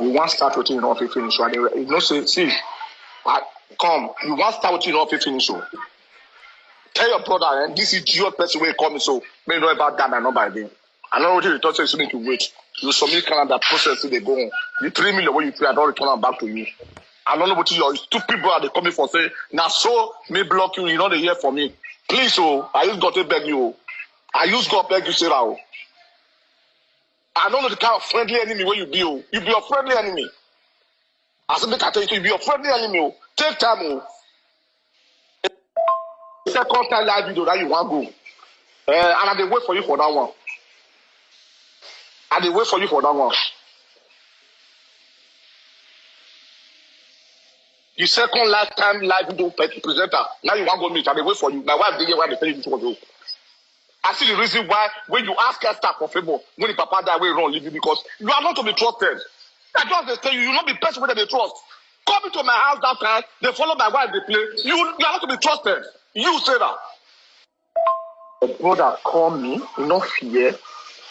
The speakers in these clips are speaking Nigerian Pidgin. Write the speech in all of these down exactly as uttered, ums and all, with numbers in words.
You wan start wetin you no fit finish. So I dey, you know say, see, I come. You wan start wetin you no fit finish. So tell your brother, eh, this idiot person wey call me so, make you no ever die my number again. I no know wetin you talk say you make you wait. You submit Canada, process still dey go on. The three million wey you pay, I don return am back to you. I no know wetin your stupid brother dey call me for say. Na so me block you, you no dey hear from me. Please, oh, I use God to beg you, oh. I use God beg you, Sarah, oh. I no know the kind of friendly enemy wey you be, oh. You be your friendly enemy. I say make I tell you, you be your friendly enemy, oh. Take time, oh. Second time live video that you wan go. Eh, and I dey wait for you for that one. I dey wait for you for that one. The second last time live video pe-, presenter, now you wan go meet. I dey wait for you. My wife dey here, why dey tell you this one, oh. I see the reason why when you ask Esther for favor, when the papa die, wey run leave you, because you are not to be trusted. I just dey tell you, you no be person wey dem dey trust. Come into my house that time, dey follow my wife dey play. You, you are not to be trusted. You, Sarah. The brother call me, he no fear.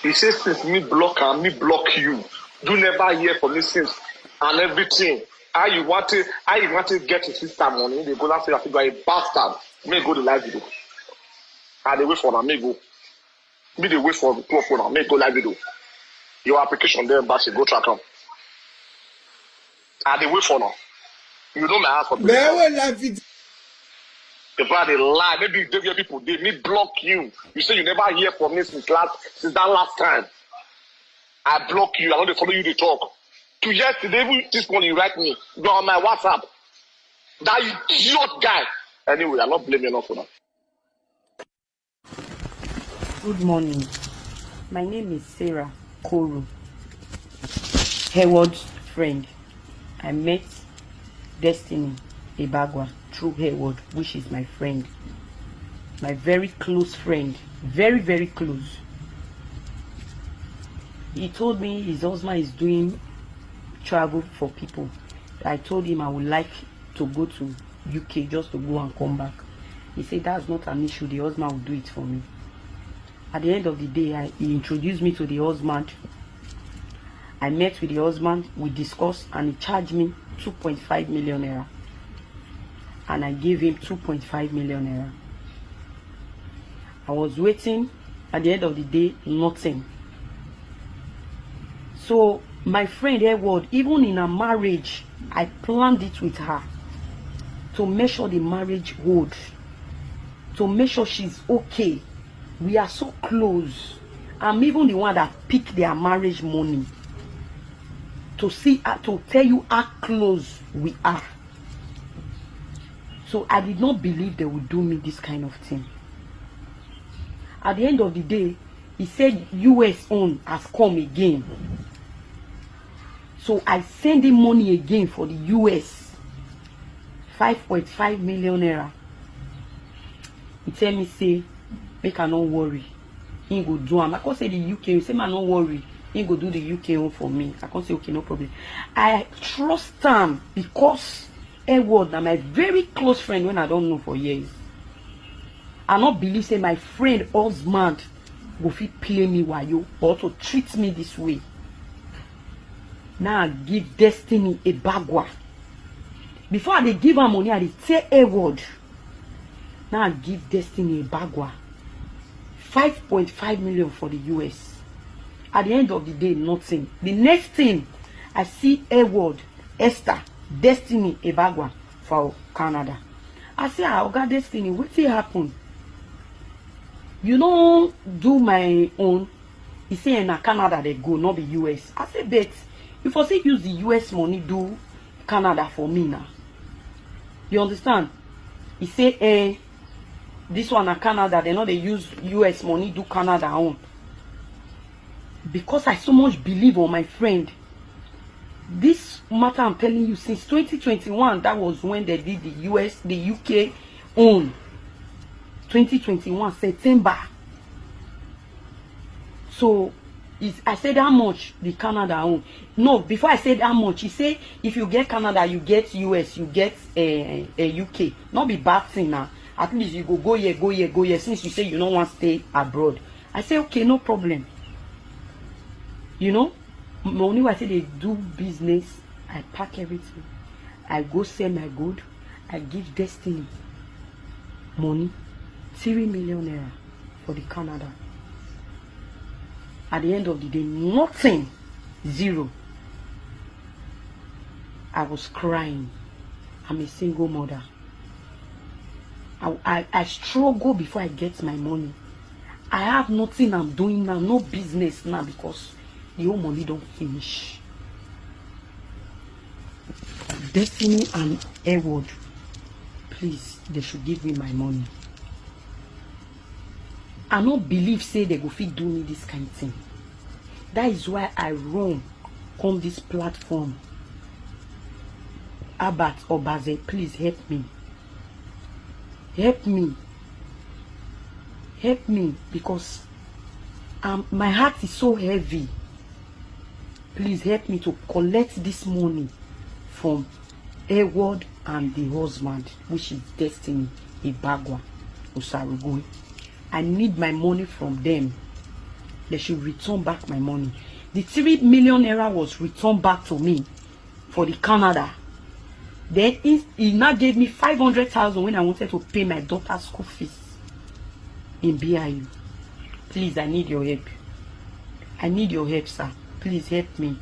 He say since me block am, me block you. You never hear from me since and everything. How you want to, how you want to get your sister money? They go last year, I think you are a bastard. Me go the live video. I dey wait for am, me go. Me dey wait for two of una, me go live video. Your application there, embassy, go track am. I dey wait for now. You know my house for Where will live video? The brother dey lie. Maybe you dey where people dey. Me block you. You say you never hear from me since last, since that last time. I block you. I no dey follow you dey talk. To yesterday, even this morning, you write me. You are on my WhatsApp. That idiot guy. Anyway, I no blame you enough for that. Good morning. My name is Sarah Koro, Hayward's friend. I met Destiny Ebagwa through Hayward, which is my friend, my very close friend, very, very close. He told me his husband is doing travel for people. I told him I would like to go to U K just to go and come back. He said that's not an issue. The husband will do it for me. At the end of the day, I, he introduced me to the husband. I met with the husband, we discussed, and he charged me two point five million naira. And I gave him two point five million naira. I was waiting. At the end of the day, nothing. So my friend Edward, even in her marriage, I planned it with her to make sure the marriage hold, to make sure she's okay. We are so close. I'm even the one that picked their marriage money to see, uh, to tell you how close we are. So I did not believe they would do me this kind of thing. At the end of the day, he said U S own has come again. So I send him money again for the U S. Five point five million naira. He tell me say, make I no worry. He go do am. I come say the U K, he say, man, no worry. He go do the U K own for me. I come say, okay, no problem. I trust am because Edward na my very close friend when I don't know for years. I no believe say my friend husband go fit play me wayo or to treat me this way. Now I give Destiny Ebagwa. Before I dey give her money, I dey tell Edward. Now I give Destiny Ebagwa five point five million for the U S. At the end of the day, nothing. The next thing, I see Edward, Esther, Destiny Ebagwa for Canada. I say, ah, Oga Destiny, wetin happen? You no do my own. He say, eh, na Canada they go, not the U S. I say, but you for say use the U S money do Canada for me now. You understand? He say, eh, this one na Canada, they know they use U S money do Canada own. Because I so much believe on my friend. This matter I'm telling you, since twenty twenty-one, that was when they did the U S, the U K own. Twenty twenty-one, September. So it's, I said how much the Canada own. No, before I said how much, he say if you get Canada, you get U S, you get uh, uh, U K. Not be bad thing now. At least you go go here, go here, go here. Since you say you don't want to stay abroad, I say okay, no problem. You know, money wey I take dey do business, I pack everything. I go sell my gold. I give Destiny money, three million naira for the Canada. At the end of the day, nothing, zero. I was crying. I'm a single mother. I, I, I struggle before I get my money. I have nothing I'm doing now, no business now, because the whole money don finish. Destiny and Edward, please, they should give me my money. I no believe say they go fit do me this kind thing. That is why I run come this platform. Albert Obaze, please help me. Help me. Help me, because um, my heart is so heavy. Please help me to collect this money from Edward and the husband, which is Destiny Ibagwa Osarugoe. I need my money from them. They should return back my money. The three million naira was returned back to me for the Canada. Then he, he now gave me five hundred thousand when I wanted to pay my daughter's school fees in B I U. Please, I need your help. I need your help, sir. Please help me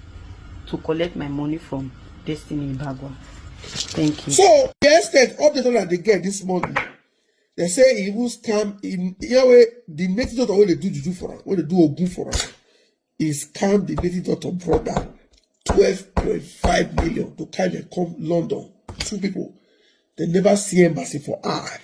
to collect my money from Destiny Ibagwa. Thank you. So the extent update that they get this morning, they say he even scam in Yahweh, the native doctor wey dey do juju for am, wey dey do ogun for am, he scam the native doctor brother twelve point five million to carry them come London. Two people, they never see embassy for eye.